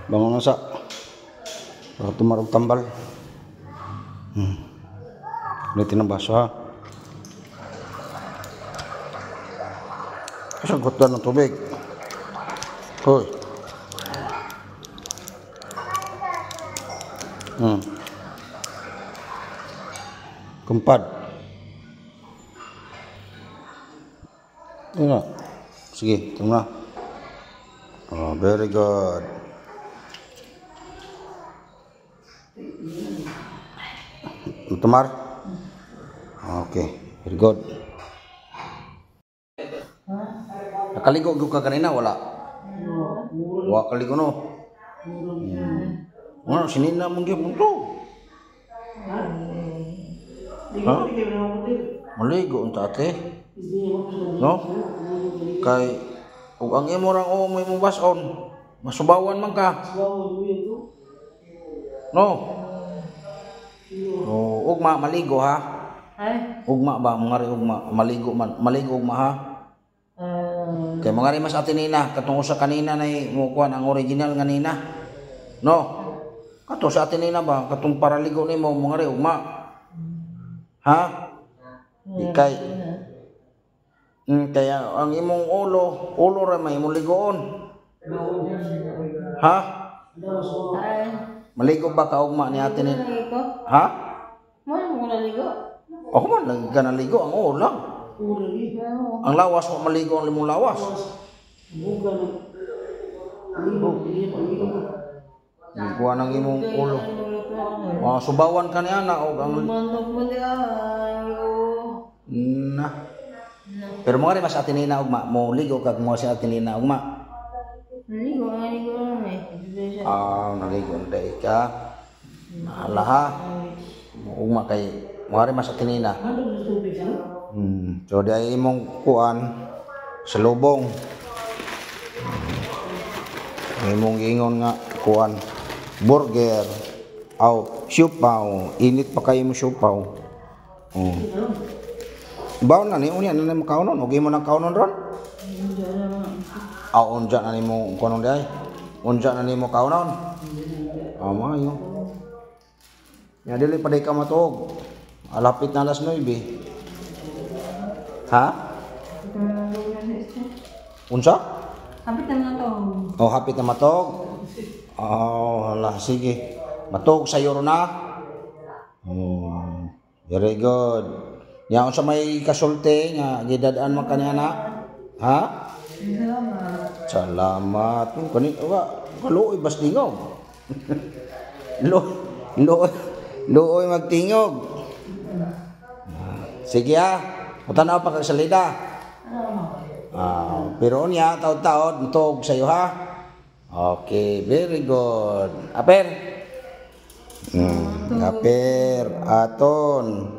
Bangon na sa. Para tumarog tambal. Ulitin ang baso ha. Sagot na ng tubig. Hoy. Kumpad. Yun na. Sige, ito na. Oh, very good. Tumar? Okay, very good. Nakaligo gyud ka kanina wala? Wa kaligo no. Ano sinina mong gyud to? Ha? Maligo unta ate. No? Kay ug ang imo rang o may mong bason, masubawan man ka. No? Oh, ugma maligo ha. Ay. Ugma ba mangari ugma maligo man maligo ugma ha. Kay mangari mas ate nina katong usa kanina nay mo kuan ang original nga nina. No? Kato sa ate nina ba katong paraligo nimo mangari ugma. Ha? Di kay kaya ang imong ulo, ulo ra may imong ligoon. Ha? Ay. Maligo ba ka ugma ni ate nina? Naligo. Ha? Mo na mo naligo. Ako man lagi ka naligo ang ulo lang. Ang lawas mo maligo ang limong lawas. Kuha ng imong ulo. Oh, subawan ka ni ana og ang Manok mo di ay. Oh. na. Pero mga mas ate nina ugma mo ligo kag mo si ate nina ugma. Naligo, naligo na eh. Ah, naligo na day ka. Mahala ha. Ugma kay mga mas ate nina. So di ay imong kuan sa lubong. Imong giingon nga kuan burger aw siupaw, init pa kayo mo siupaw. Oh. Baon na ni unya na nimo kaunon, og imo nang kaunon ron? Aw unja na nimo kaunon di ay. Unja na nimo kaunon. Aw maayo. Ya dili pa day ka matuog. Alapit na alas 9. Ha? Unsa? Hapit na mga to. Oh, hapit na matog. Oh, hala, sige. Matog sa na. Oh, very good. Nya unsa may kasulti nga gidad-an man kaniya na? Ha? Salamat. Salamat. Kani wa kaluoy bas tingog. Lo luoy magtingog. Sige ha. Mutanaw pa kag salida. Ah, pero unya taod-taod mutog sayo ha. Okay, very good. Aper. Aper aton.